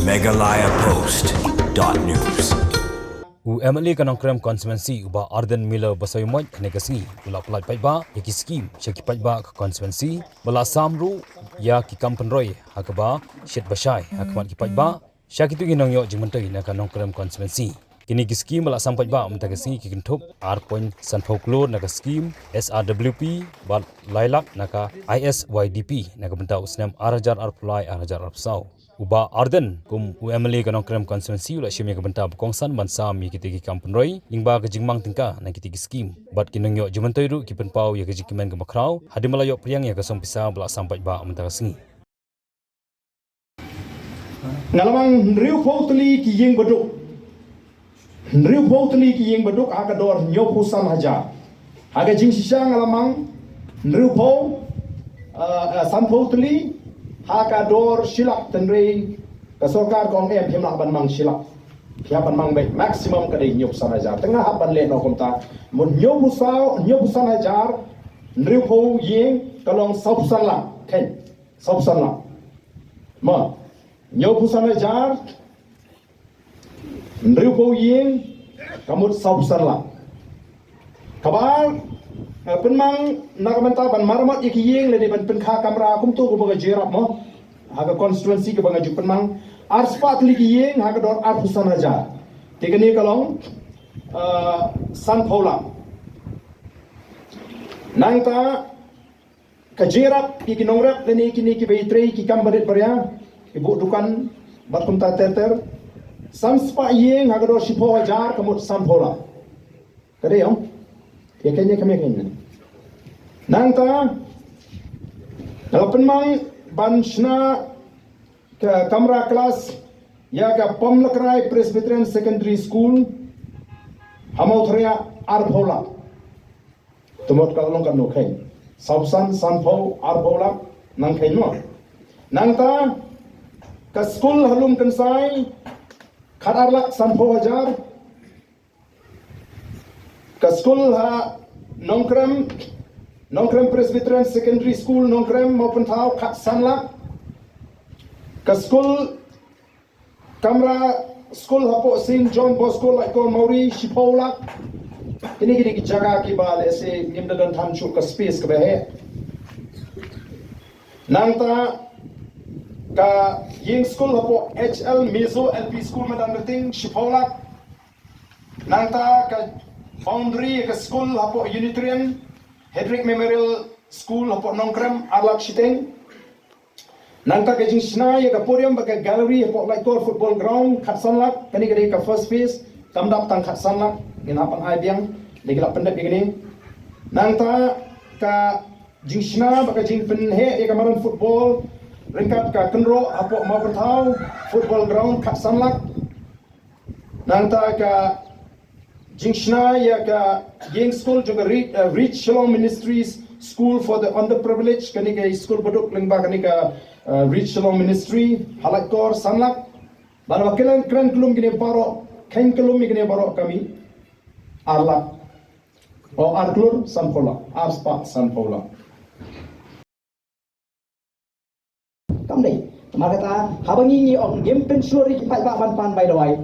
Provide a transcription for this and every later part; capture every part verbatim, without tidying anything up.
Meghalaya Post dot news. U M L A ka Nongkrem Constituency u Bah Ardent Miller Basaiawmoit hynne ka sngi u la pynlait paidbah ïa ki skim sha ki paidbah ka constituency, ba la sam ruh ïa ki kam pynroi ha kaba shit ba shai ha khmat ki paidbah sha kito ki nongïoh jingmyntoi na ka Nongkrem Constituency. Kine ki skim ba la sam paidbah mynta ka sngi ki kynthup ar point sanphew klur na ka skim S R W P bad lai lak na ka I S Y D P na ka bynta u snem ar hajar arphew lai ar hajar arphew saw. U Bah Ardent kum u M L A ka Nongkrem Constituency u la shim ïa ka bynta ba kongsan ban sam ïa kito ki kam pynroi lyngba ka jingmang tyngka na kito ki skim, bad ki nongïoh jingmyntoi ruh ki pynpaw ïa ka jingkmen kaba khraw hadien ba la ïoh pdiang ïa ka song pisa ba la sam paidbah mynta ka sngi. Nga la mang hynriewphew tylli ki ïing baduk. Hynriewphew tylli ki ïing baduk ha ka dor hynñiewphew san hajar. Ha ka jingshisha nga la mang hynriewphew, ah, ah, sanphew tylli ha ka dor shi lak, hynrei ka sorkar ka ong em, phim lah ban mang shi lak. Phi hap ban mang beit, maximum ka dei hynñiewphew san hajar. Te nga hap ban leh noh kumta. Mut hynñiewphew saw, hynñiewphew san hajar, hynriewphew ïing ka long sawphew san lak. Khein. Sawphew san lak. Mo, hynñiewphew san hajar, hynriewphew ïing, ka mut sawphew san lak. Kaba ar, eh, pynmang na ka bynta ban maramot ïa ki ïing lane ban pynkha kamra kumto kaba nga ju ïarap mo. Ha ka constituency kaba nga ju pynmang arspah tylli ki ïing ha ka dor arphew san hajar. Te kane ka long, eh, sanphew lak. Nangta ka jingïarap ïa ki nongrep lane kine kiba ïatrei ki kam barit baria, ki buh dukan bad kumta ter ter, san spah ïing ha ka dor shiphew hajar, ka mut sanphew lak. Ka dei ong? Ïa kane, ïa kane, ïa kane. Nangta ka la pynmang ban shna ka kamra klas ïa ka Pamlakrai Presbyterian Secondary School ha Mawthariah, arphew lak. Te mut ka long katno? Khein. Sawphew san, sanphew, arphew lak, nang khein mo. Nangta ka skul ha Lumkynsai, khat ar lak sanphew hajar. Ka skul ha Nongkrem, Nongkrem Presbyterian Secondary School Nongkrem, Mawpynthaw, khat san lak. Ka skul kamra skul hapoh Saint John Bosco Laitkor Mawri, shiphew lak. Kine kine ki jaka kiba lehse ngim da don than shuh ka space kaba heh. Nangta ka ïing skul hapoh H L Mizo L P School Madanrting, shiphew lak. Nangta ka boundary ka skul hapoh Unitarian Hedrick Memorial School hapoh Nongkrem, ar lak shiteng. Nangta ka jingshna ïa ka podium bad ka gallery hapoh Laitkor Football Ground, khat san lak. Kane ka dei ka first phase, kam dap tang khat san lak, ngin hap ban ai biang, dei ka la pyndep ïa kane. Nangta ka jingshna bad ka jingpynheh ïa ka madan football ryngkat ka kynroh hapoh Mawpynthaw Football Ground, khat san lak. Nangta ka jingshna ïa ka ïing skul jong ka Re-, eh, Reach Shillong Ministries School for the Underprivileged, kane ka skul baduk lyngba kane ka, eh, Reach Shillong Ministry, ha Laitkor, san lak. Bad ba kren, kren kyllum kine baroh, khein kyllum ïa kine baroh ka mih ar lak. O, ar klur sanphew lak, ar spah sanphew lak. Kam dei. Namar kata, haba ngi, ngi ong ngim pynshlur ïa ki paidbah ban pan bai dawai.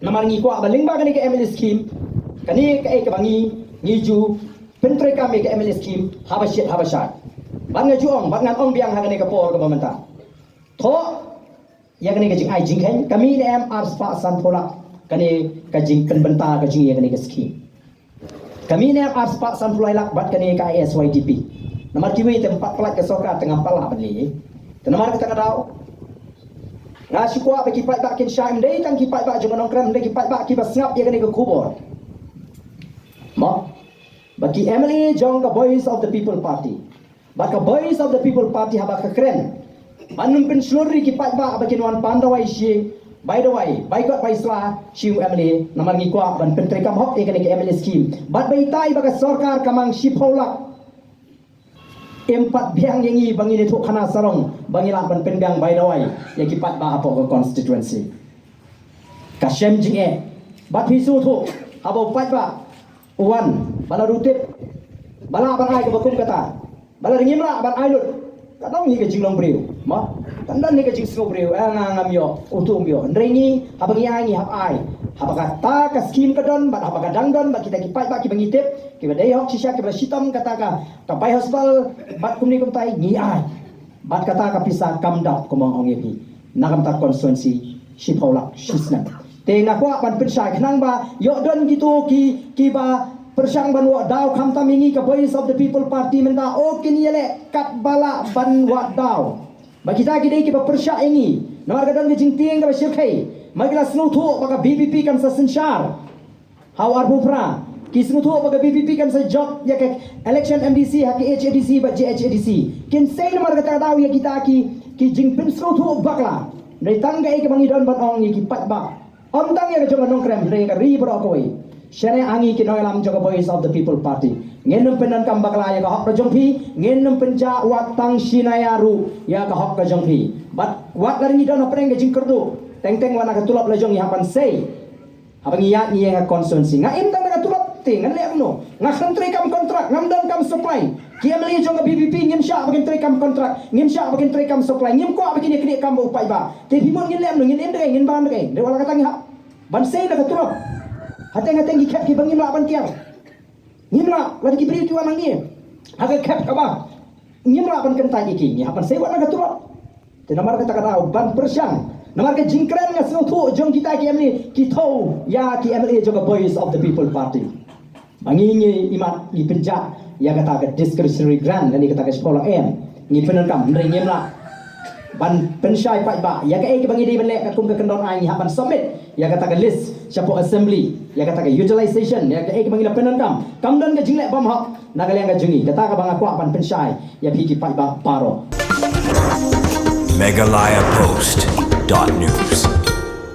Namar ngi kwah ba lyngba kane ka M L A scheme, kane kaei kaba ngi, ngi ju pyntreikam ïa ka M L A scheme haba shit haba shai. Bad nga ju ong, bad ngan ong biang ha kane ka por kaba mynta. Thoh ïa kane ka jingai jingkheiñ, ka mih ne em ar spah sanphew lak, kane ka jingpynbynta ka jong ngi ïa kane ka scheme. Ka mih ne em ar spah sanphew lai lak bad kane ka I S Y D P. Namar kiwei te ym pat pyllait ka sorkar te ngam pat lah ban leh. Te namar kata ka daw nga shu kwah ba ki paidbah kin shai, ym dei tang ki paidbah jong ka Nongkrem, ym dei ki paidbah kiba sngap ïa kane ka khubor. Mo, ba ki M L A jong ka Voice of the People Party. Bad ka Voice of the People Party haba ka kren ban ym pynshlur ïa ki paidbah ba kin wan pan dawai shi, bai dawai, bai kot bai sla shi u M L A, namar ngi kwah ban pyntreikam hok ïa kane ka M L A scheme. Bad ba itai ba ka sorkar ka mang shiphew lak, im pat biang ïa ngi ba ngin ïathuh khana sarong ba ngi lah ban pynbiang bai dawai ïa ki paidbah hapoh ka constituency. Ka shem jingeh. Bad phi sngewthuh, haba u paidbah u wan, ba la rutip, ba lah ban ai kaba kum kata, ba la ngim lah ban ai lut, ka dang hi ka jinglong briew. Mo, Tang don hi ka jingsngewbriew, eh, nga ngam ïoh, utu um ïoh. Hynrei ngi, haba ngi ai ngi hap ai. Haba kata ka skim ka don, bad haba ka dang don, bad kita ki paidbah kiba ngi tip, kiba dei hok shisha, kiba shitom kata ka, ka bai hospital, bad kumne kumtai, ngi ai. Bad kata ka pisa kam dap kumba nga ong ïa phi. Na ka bynta constituency, shiphew lak, shisnem. Te nga kwah ban pynshai khnang ba, ïoh don kito ki, kiba pyrshang ban wad daw khamtam ïa ngi ka Voice of the People Party mynta, o kin ïaleh katba lah ban wad daw. Ba kita ki dei kiba pyrshah ïa ngi. Namar ka don ka jingtieng kaba shyrkhei. Mar ki la sngewthuh ba ka V P P kan sa synshar ha u arphew phra. Ki sngewthuh ba ka V P P kan sa jop ïa ka election M D C ha ka H A D C bad J H A D C. Kin sei namar kata ka daw ïa kita ki, ki jingpynsngewthuh bakla. Dei tang kaei kaba ngi don ban ong ïa ki paidbah. Ym tang ïa ka jong ka Nongkrem, hynrei ïa ka ri baroh kawei. Shane ha ngi ki nongïalam jong ka Voice of the People Party. Ngin ym pyndonkam bakla ïa ka hok ka jong phi, ngin ym pynjah wat tang shi naia ruh ïa ka hok ka jong phi. Bad wat la ngi don hapdeng ka jingkyrduh, teng teng wat na ka tulop la jong ngi hap ban sei. Haba ngi ïaid ngi ïeng ha constituency. Nga im tang da ka tulop te ngan leh kumno? Nga khlem treikam kontrak, ngam donkam supply. Ki M L A jong ka V P P ngim shah ba kin treikam kontrak, ngim shah ba kin treikam supply, ngim kwah ba kin ïaknieh kam bad u paidbah. Te phi mut ngin leh kumno, ngin im da kaei, ngin bam da kaei? Dei wat la kata ngi hap ban sei da ka tulop. Hateng hateng ki khep kiba ngim lah ban tiar. Ngim lah, lada ki briew ki wan ha ngi ha ka khep kaba ngim lah ban kyntait ïa ki, ngi hap ban sei wat na ka tulop. Te namar kata ka daw ban pyrshang, namar ka jingkren nga sngewthuh jong kita ki M L A, ki thew ïa ki M L A jong ka Voice of the People Party. Ba ngi ngi imat ngi pynjah ïa kata ka discretionary grant lane kata ka shiphew lak em. Ngi pyndonkam, hynrei ngim lah ban pynshai paidbah ïa kaei kaba ngi dei ban leh katkum ka kyndon aiñ, ngi hap ban submit ïa kata ka list shapoh assembly ïa kata ka utilization ïa kaei kaba ngi la pyndonkam. Kam don ka jingleh bymhok na ka liang ka jong ngi, kata kaba nga kwah ban pynshai ïa phi ki paidbah baroh. Meghalaya Post dot news.